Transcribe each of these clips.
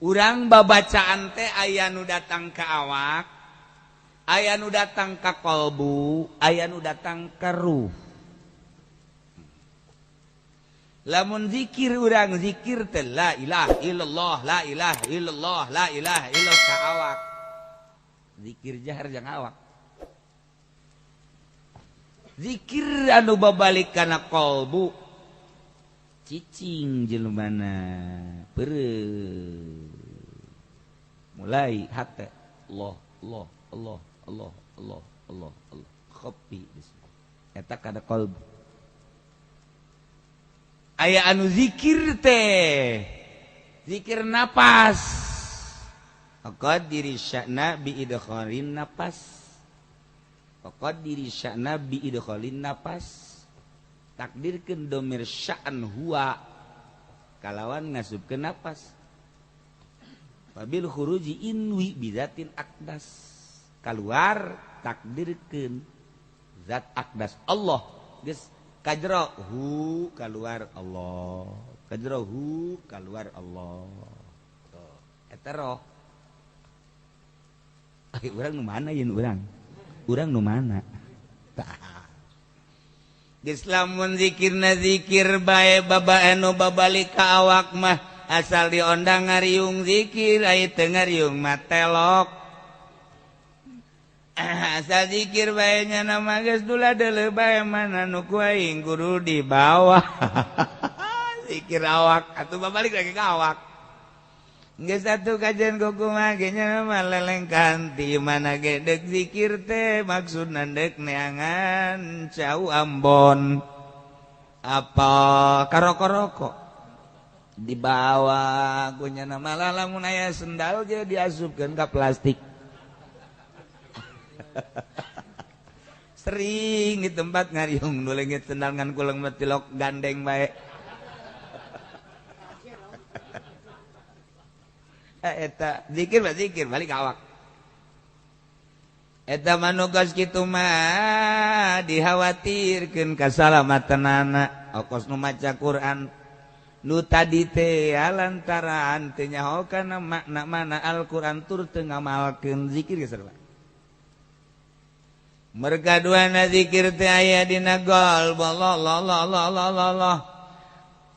Urang babacaan teh aya nu datang ka awak, aya nu datang ka kolbu, aya nu datang ka ruh. Lamun zikir urang zikir teh la ilaha illallah, la ilaha illallah, la ilaha illallah ka awak. Zikir jahar jang awak. Zikir anu babalik kana kolbu, cicing jelmana peureum. Mulai hate Allah Allah Allah Allah Allah Allah Allah khafi eta kana kolbu. Aya anu zikir teh zikir napas, qadiri sya'na bi idkhalin napas, qadiri sya'na bi idkhalin napas, takdirkeun domir sya'an huwa kalawan ngasupkeun napas. Wabil khuruji inwi bizatin akdas, keluar takdirkeun zat akdas Allah geus kajrohu keluar Allah, kajrohu keluar Allah. Eta roh. Ai urang nu mana yeun urang? Urang nu mana? Tah. Geus lamun zikirna zikir bae baba anu babalik ka awak mah asal diondang ngariung zikir ai teu ngariung mah telok. Asal zikir bae nya nama geus dula deuleu bae mana nu ku aing guru di bawah. Zikir awak atuh babalik lagi ka awak. Geus atuh kajian kumaha ge nya mah lelengkan ti mana ge deuk zikir teh maksudna deuk neangan cau Ambon apa karoko-roko dibawa ku nya mah lamun aya sendal ge diasupkeun ka plastik. Sering di tempat ngariung nu leungit sendal ngan kuleng mah tilok gandeng bae. Eta zikir mah zikir balik awak. Eta manugas kitu mah dikhawatirkeun kasalamatanana. Okos nu maca Quran nu tadi teh lantaran teu nyaho kana makna mana Al-Qur'an tur teu ngamalkeun zikir geus sarua. Merga duana zikir teh aya dina qalb Allah Allah Allah Allah.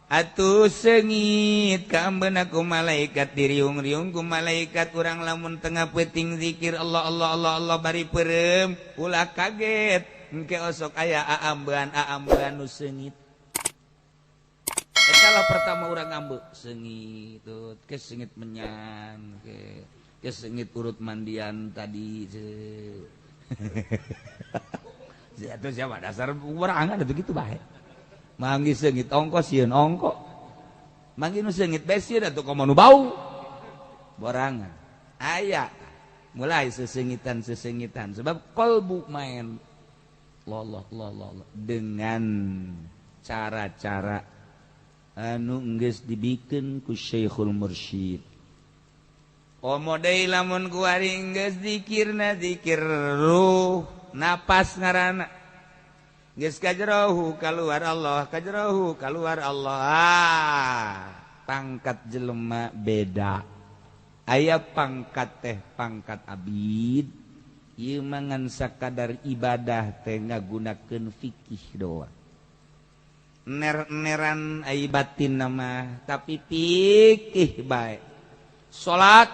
Atuh sengit kaambeuna ku malaikat diriung-riung ku malaikat urang lamun tengah peuting zikir Allah Allah Allah Allah bari peureum ulah kaget engke osok aya aambean-aambean nu seungit. Eta lah pertama urang ngambeu seungit ke seungit menyan ke seungit urut mandian tadi. Atuh siapa dasar berangan atuh kitu bae. Manggi seungit ongko sieun ongko. Manggi nu seungit bae sieun atuh komo nu bau. Borangan. Aya mulai sesengitan-sesengitan sebab kolbu main Allah Allah Allah dengan cara-cara anu geus dibikeun ku Syekhul Mursyid. Komo deui lamun kuari geus zikirna zikir ruh napas ngaranna. Geus kajrohu kaluar Allah, kajrohu kaluar Allah. Pangkat jelema beda. Aya pangkat teh pangkat abid. Ieu mah ngan sakadar ibadah teh ngagunakeun fikih doang. Ner-neran ai batin mah tapi fikih bae. Salat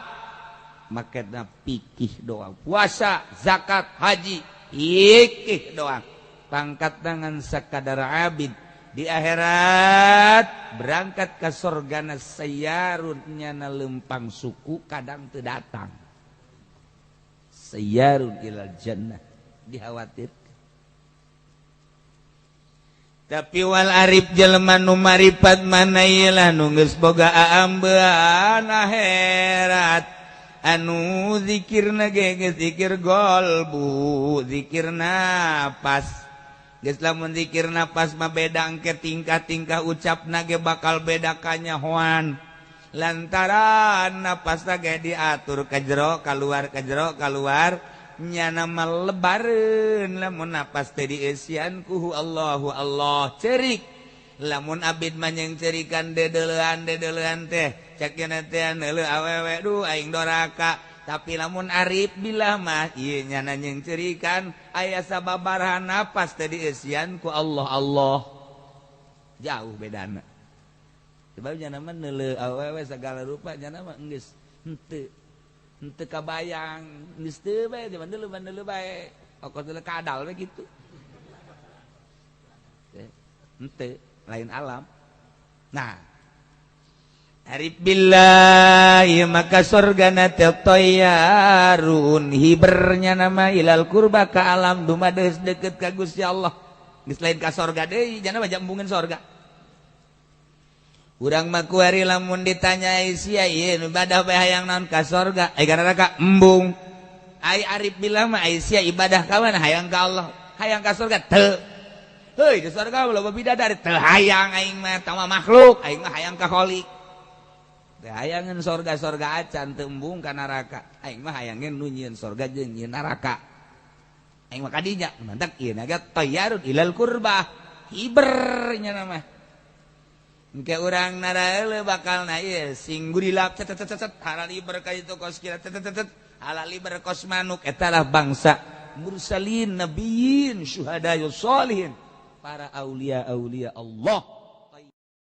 maketna fikih doang. Puasa, zakat, haji fikih doang. Pangkat tangan sakadar abid di akhirat berangkat ke sorgana sayarun nyana lempang suku kadang teu datang. Sayarun ilal jannah dikhawatirkan. Tapi wal arif jelema nu maripat mana ieu nu geus boga aambean akhirat anu zikirna ge geus zikir golbu, zikir napas. Geus lamun zikir napas mah beda engke tingkah-tingkah ucapna ge bakal beda kanyahoan. Lantaran napasna ge diatur ka jero kaluar ka jero kaluar nyana mah lebareun lamun napas teh dieusian ku Allahu Allah cerik. Lamun abid mah nyeng cerikan dedelean dedelean teh Cek teh neuleuh awewe, duh, aing doraka. Tapi lamun arif billah mah ieu nyana nyengcerikan aya sababaraha napas teh dieusian ku Allah. Allah jauh bedana, sebab nyana mah neuleuh awewe segala rupa nyana mah geus henteu henteu kabayang, geus teu bae, neuleuh neuleuh bae, okos neuleuh kadal we kitu. Henteu, lain alam. Nah, arif billah maka sorgana teh tayyarun, hibernya nama ilal kurba, ka alam dumades deket ka Gusti Allah. Geus lain ka sorga deui, jana mah embungeun sorga. Urang mah kuari lamun ditanya sia ieu ibadah bae hayang naon? Ka sorga. Ai ka neraka embung. Ai arif billah mah, ai sia ibadah ka mana? Hayang ka Allah. Hayang ka sorga teu? Heuy, di sorga loba bidadari. Teu hayang aing mah, tama makhluk. Aing mah hayang ka Khalik. Teu hayangeun sorga-sorga acan, teu embung ka neraka. Aing mah hayangin nu nyieun sorga jeung nyieun neraka. Aing mah kadinya mantak ieu naga tayyarun ilal kurbah, hibernya nama. Engke urang naraeuleuh bakal na ieu sing gurilap cet cet cet, halaliber ka itu kos kira cet cet cet, halaliber kos manuk. Eta lah bangsa mursalin, nabiyin, syuhada, sholihin, para aulia aulia Allah.